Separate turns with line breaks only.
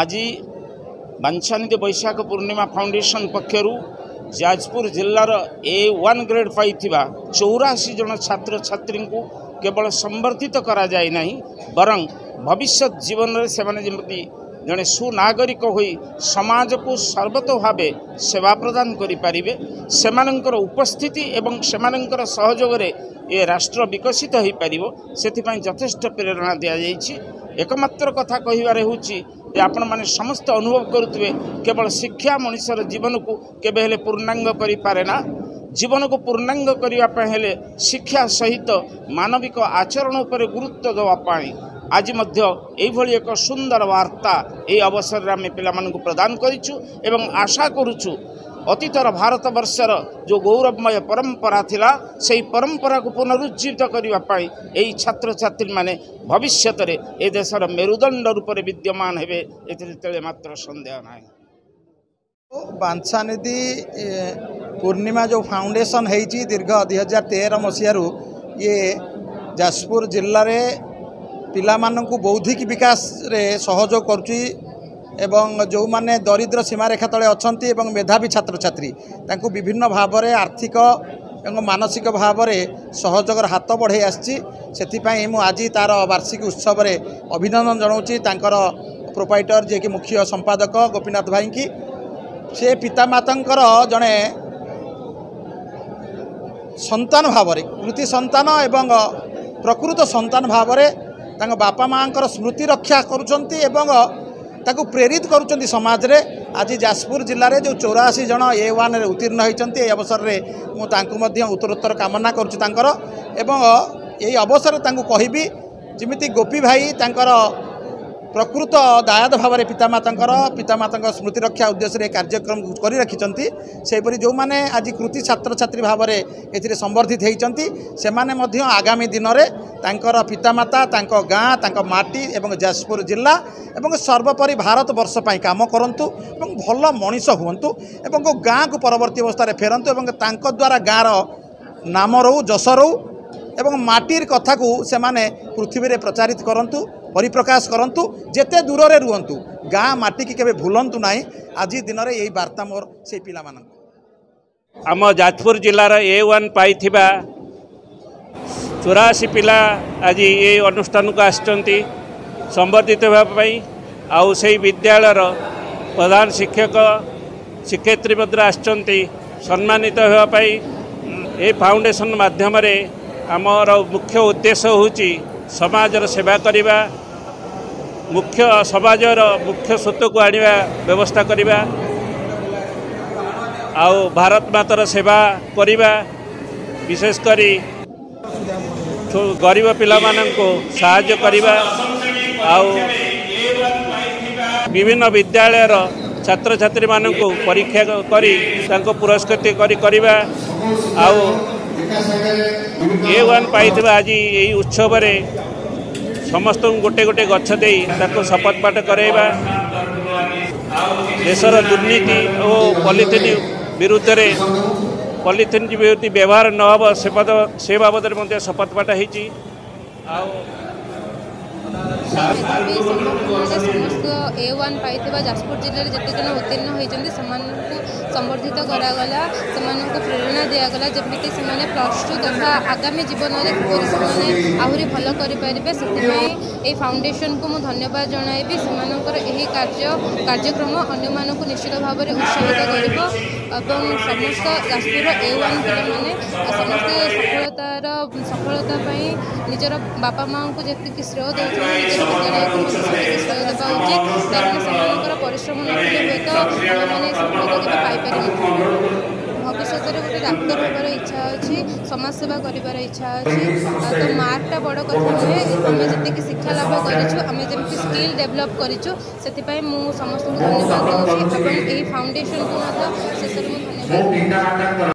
ଆଜି ବାଞ୍ଛାନିଧି ବୈଶାଖ ପୂର୍ଣ୍ଣିମା ଫାଉଣ୍ଡେସନ୍ ପକ୍ଷରୁ ଯାଜପୁର ଜିଲ୍ଲାର A1 grade ପାଇଥିବା 84 ଜଣ ଛାତ୍ରଛାତ୍ରୀଙ୍କୁ କେବଳ ସମ୍ବର୍ଦ୍ଧିତ କରାଯାଇ ନାହିଁ, ବରଂ ଭବିଷ୍ୟତ ଜୀବନରେ ସେମାନେ ଯେମିତି ଜଣେ ସୁନାଗରିକ ହୋଇ ସମାଜକୁ ସର୍ବତୋ ଭାବେ ସେବା ପ୍ରଦାନ କରିପାରିବେ, ସେମାନଙ୍କର ଉପସ୍ଥିତି ଏବଂ ସେମାନଙ୍କର ସହଯୋଗରେ ଏ ରାଷ୍ଟ୍ର ବିକଶିତ ହୋଇପାରିବ, ସେଥିପାଇଁ ଯଥେଷ୍ଟ ପ୍ରେରଣା ଦିଆଯାଇଛି। ଏକମାତ୍ର କଥା କହିବାରେ ହେଉଛି ଯେ ଆପଣମାନେ ସମସ୍ତେ ଅନୁଭବ କରୁଥିବେ, କେବଳ ଶିକ୍ଷା ମଣିଷର ଜୀବନକୁ କେବେ ହେଲେ ପୂର୍ଣ୍ଣାଙ୍ଗ କରିପାରେ ନା। ଜୀବନକୁ ପୂର୍ଣ୍ଣାଙ୍ଗ କରିବା ପାଇଁ ହେଲେ ଶିକ୍ଷା ସହିତ ମାନବିକ ଆଚରଣ ଉପରେ ଗୁରୁତ୍ୱ ଦେବା ପାଇଁ ଆଜି ମଧ୍ୟ ଏଇଭଳି ଏକ ସୁନ୍ଦର ବାର୍ତ୍ତା ଏହି ଅବସରରେ ଆମେ ପିଲାମାନଙ୍କୁ ପ୍ରଦାନ କରିଛୁ ଏବଂ ଆଶା କରୁଛୁ ଅତୀତର ଭାରତବର୍ଷର ଯେଉଁ ଗୌରବମୟ ପରମ୍ପରା ଥିଲା, ସେହି ପରମ୍ପରାକୁ ପୁନରୁଜ୍ଜୀବିତ କରିବା ପାଇଁ ଏହି ଛାତ୍ରଛାତ୍ରୀମାନେ ଭବିଷ୍ୟତରେ ଏ ଦେଶର ମେରୁଦଣ୍ଡ ରୂପରେ ବିଦ୍ୟମାନ ହେବେ, ଏଥିରେ ତେଳେ ମାତ୍ର ସନ୍ଦେହ ନାହିଁ।
ବାଞ୍ଛାନିଧି ପୂର୍ଣ୍ଣିମା ଯେଉଁ ଫାଉଣ୍ଡେସନ୍ ହେଇଛି ଦୀର୍ଘ 2013 ମସିହାରୁ, ଇଏ ଯାଜପୁର ଜିଲ୍ଲାରେ ପିଲାମାନଙ୍କୁ ବୌଦ୍ଧିକ ବିକାଶରେ ସହଯୋଗ କରୁଛି ଏବଂ ଯେଉଁମାନେ ଦରିଦ୍ର ସୀମାରେଖା ତଳେ ଅଛନ୍ତି ଏବଂ ମେଧାବୀ ଛାତ୍ରଛାତ୍ରୀ, ତାଙ୍କୁ ବିଭିନ୍ନ ଭାବରେ ଆର୍ଥିକ ଏବଂ ମାନସିକ ଭାବରେ ସହଯୋଗର ହାତ ବଢ଼ାଇ ଆସିଛି। ସେଥିପାଇଁ ମୁଁ ଆଜି ତା'ର ବାର୍ଷିକ ଉତ୍ସବରେ ଅଭିନନ୍ଦନ ଜଣାଉଛି ତାଙ୍କର ପ୍ରୋପାଇଟର, ଯିଏକି ମୁଖ୍ୟ ସମ୍ପାଦକ ଗୋପୀନାଥ ଭାଇଙ୍କି। ସେ ପିତାମାତାଙ୍କର ଜଣେ ସନ୍ତାନ ଭାବରେ, କୃତି ସନ୍ତାନ ଏବଂ ପ୍ରକୃତ ସନ୍ତାନ ଭାବରେ ତାଙ୍କ ବାପା ମାଆଙ୍କର ସ୍ମୃତି ରକ୍ଷା କରୁଛନ୍ତି ଏବଂ ତାକୁ ପ୍ରେରିତ କରୁଛନ୍ତି ସମାଜରେ। ଆଜି ଯାଜପୁର ଜିଲ୍ଲାରେ ଯେଉଁ 84 ଜଣ A1ରେ ଉତ୍ତୀର୍ଣ୍ଣ ହୋଇଛନ୍ତି, ଏହି ଅବସରରେ ମୁଁ ତାଙ୍କୁ ମଧ୍ୟ ଉତ୍ତରୋତ୍ତର କାମନା କରୁଛି ତାଙ୍କର, ଏବଂ ଏହି ଅବସରରେ ତାଙ୍କୁ କହିବି ଯେମିତି ଗୋପୀ ଭାଇ ତାଙ୍କର ପ୍ରକୃତ ଦାୟାଦ ଭାବରେ ପିତାମାତାଙ୍କ ସ୍ମୃତି ରକ୍ଷା ଉଦ୍ଦେଶ୍ୟରେ କାର୍ଯ୍ୟକ୍ରମ କରି ରଖିଛନ୍ତି, ସେହିପରି ଯେଉଁମାନେ ଆଜି କୃତି ଛାତ୍ରଛାତ୍ରୀ ଭାବରେ ଏଥିରେ ସମ୍ବର୍ଦ୍ଧିତ ହୋଇଛନ୍ତି, ସେମାନେ ମଧ୍ୟ ଆଗାମୀ ଦିନରେ ତାଙ୍କର ପିତାମାତା, ତାଙ୍କ ଗାଁ, ତାଙ୍କ ମାଟି ଏବଂ ଯାଜପୁର ଜିଲ୍ଲା ଏବଂ ସର୍ବୋପରି ଭାରତବର୍ଷ ପାଇଁ କାମ କରନ୍ତୁ ଏବଂ ଭଲ ମଣିଷ ହୁଅନ୍ତୁ ଏବଂ ଗାଁକୁ ପରବର୍ତ୍ତୀ ଅବସ୍ଥାରେ ଫେରନ୍ତୁ ଏବଂ ତାଙ୍କ ଦ୍ୱାରା ଗାଁର ନାମ ରହୁ, ଯଶ ରହୁ ଏବଂ ମାଟିର କଥାକୁ ସେମାନେ ପୃଥିବୀରେ ପ୍ରଚାରିତ କରନ୍ତୁ, ପରିପ୍ରକାଶ କରନ୍ତୁ। ଯେତେ ଦୂରରେ ରୁହନ୍ତୁ, ଗାଁ ମାଟିକି କେବେ ଭୁଲନ୍ତୁ ନାହିଁ। ଆଜି ଦିନରେ ଏହି ବାର୍ତ୍ତା ମୋର ସେଇ ପିଲାମାନଙ୍କୁ।
ଆମ ଯାଜପୁର ଜିଲ୍ଲାର A1 ପାଇଥିବା 84 ପିଲା ଆଜି ଏ ଅନୁଷ୍ଠାନକୁ ଆସିଛନ୍ତି ସମ୍ବର୍ଦ୍ଧିତ ହେବା ପାଇଁ। ଆଉ ସେଇ ବିଦ୍ୟାଳୟର ପ୍ରଧାନ ଶିକ୍ଷକ ଶିକ୍ଷୟିତ୍ରୀ ମଧ୍ୟ ଆସିଛନ୍ତି ସମ୍ମାନିତ ହେବା ପାଇଁ। ଏ ଫାଉଣ୍ଡେସନ୍ ମାଧ୍ୟମରେ ଆମର ମୁଖ୍ୟ ଉଦ୍ଦେଶ୍ୟ ହେଉଛି ସମାଜର ସେବା କରିବା, ମୁଖ୍ୟ ସମାଜର ମୁଖ୍ୟ ସ୍ରୋତକୁ ଆଣିବା ବ୍ୟବସ୍ଥା କରିବା, ଆଉ ଭାରତ ମାତାର ସେବା କରିବା, ବିଶେଷ କରି ଗରିବ ପିଲାମାନଙ୍କୁ ସାହାଯ୍ୟ କରିବା, ଆଉ ବିଭିନ୍ନ ବିଦ୍ୟାଳୟର ଛାତ୍ରଛାତ୍ରୀମାନଙ୍କୁ ପରୀକ୍ଷା କରି ତାଙ୍କୁ ପୁରସ୍କୃତ କରି କରିବା। ଆଉ A1 ପାଇଥିବା ଆଜି ଏହି ଉତ୍ସବରେ ସମସ୍ତଙ୍କୁ ଗୋଟେ ଗୋଟେ ଗଛ ଦେଇ ତାକୁ ଶପଥ ପାଠ କରାଇବା, ଦେଶର ଦୁର୍ନୀତି ଓ ପଲିଥିନ୍ ବିରୁଦ୍ଧରେ, ପଲିଥିନ୍ ଯେମିତି ବ୍ୟବହାର ନ ହେବ ସେ ବାବଦରେ ମଧ୍ୟ ଶପଥ ପାଠ ହେଇଛି। ଆଉ
ସମସ୍ତ A1 ପାଇଥିବା ଯାଜପୁର ଜିଲ୍ଲାରେ ଯେତେ ଜଣ ଉତ୍ତୀର୍ଣ୍ଣ ହୋଇଛନ୍ତି, ସେମାନଙ୍କୁ ସମ୍ବର୍ଦ୍ଧିତ କରାଗଲା, ସେମାନଙ୍କୁ ପ୍ରେରଣା ଦିଆଗଲା ଯେମିତି ସେମାନେ +2 ତଥା ଆଗାମୀ ଜୀବନରେ କିପରି ସେମାନେ ଆହୁରି ଭଲ କରିପାରିବେ, ସେଥିପାଇଁ ଏହି ଫାଉଣ୍ଡେସନକୁ ମୁଁ ଧନ୍ୟବାଦ ଜଣାଇବି। ସେମାନଙ୍କର ଏହି କାର୍ଯ୍ୟକ୍ରମ ଅନ୍ୟମାନଙ୍କୁ ନିଶ୍ଚିତ ଭାବରେ ଉତ୍ସାହିତ କରିବ ଏବଂ ସମସ୍ତ ଯାଜପୁରର A1 ପିଲାମାନେ ସମସ୍ତେ ସଫଳତା ପାଇଁ ନିଜର ବାପା ମାଆଙ୍କୁ ଯେତିକି ଶ୍ରେୟ ଦେଉଛନ୍ତି, ନିଜର ବିଦ୍ୟାଳୟକୁ ମଧ୍ୟ ସେତିକି ଶ୍ରେୟ ଦେବା ଉଚିତ, କାରଣ ସେମାନଙ୍କର ପରିଶ୍ରମ ନଥିଲେ ହୁଏତ ଆମେମାନେ ସଫଳତା କେବେ ପାଇପାରିନଥାନ୍ତୁ। ଭବିଷ୍ୟତରେ ଗୋଟେ ଡାକ୍ତର ହେବାର ଇଚ୍ଛା ଅଛି, ସମାଜସେବା କରିବାର ଇଚ୍ଛା ଅଛି। ତ ମାର୍କଟା ବଡ଼ କଥା ନୁହେଁ, ଆମେ ଯେତିକି ଶିକ୍ଷା ଲାଭ କରିଛୁ, ଆମେ ଯେମିତି ସ୍କିଲ୍ ଡେଭଲପ୍ କରିଛୁ, ସେଥିପାଇଁ ମୁଁ ସମସ୍ତଙ୍କୁ ଧନ୍ୟବାଦ ଦେଉଛି ଏବଂ ଏହି ଫାଉଣ୍ଡେସନକୁ ମଧ୍ୟ ଶେଷରେ ମୁଁ ଧନ୍ୟବାଦ ଦେଉଛି।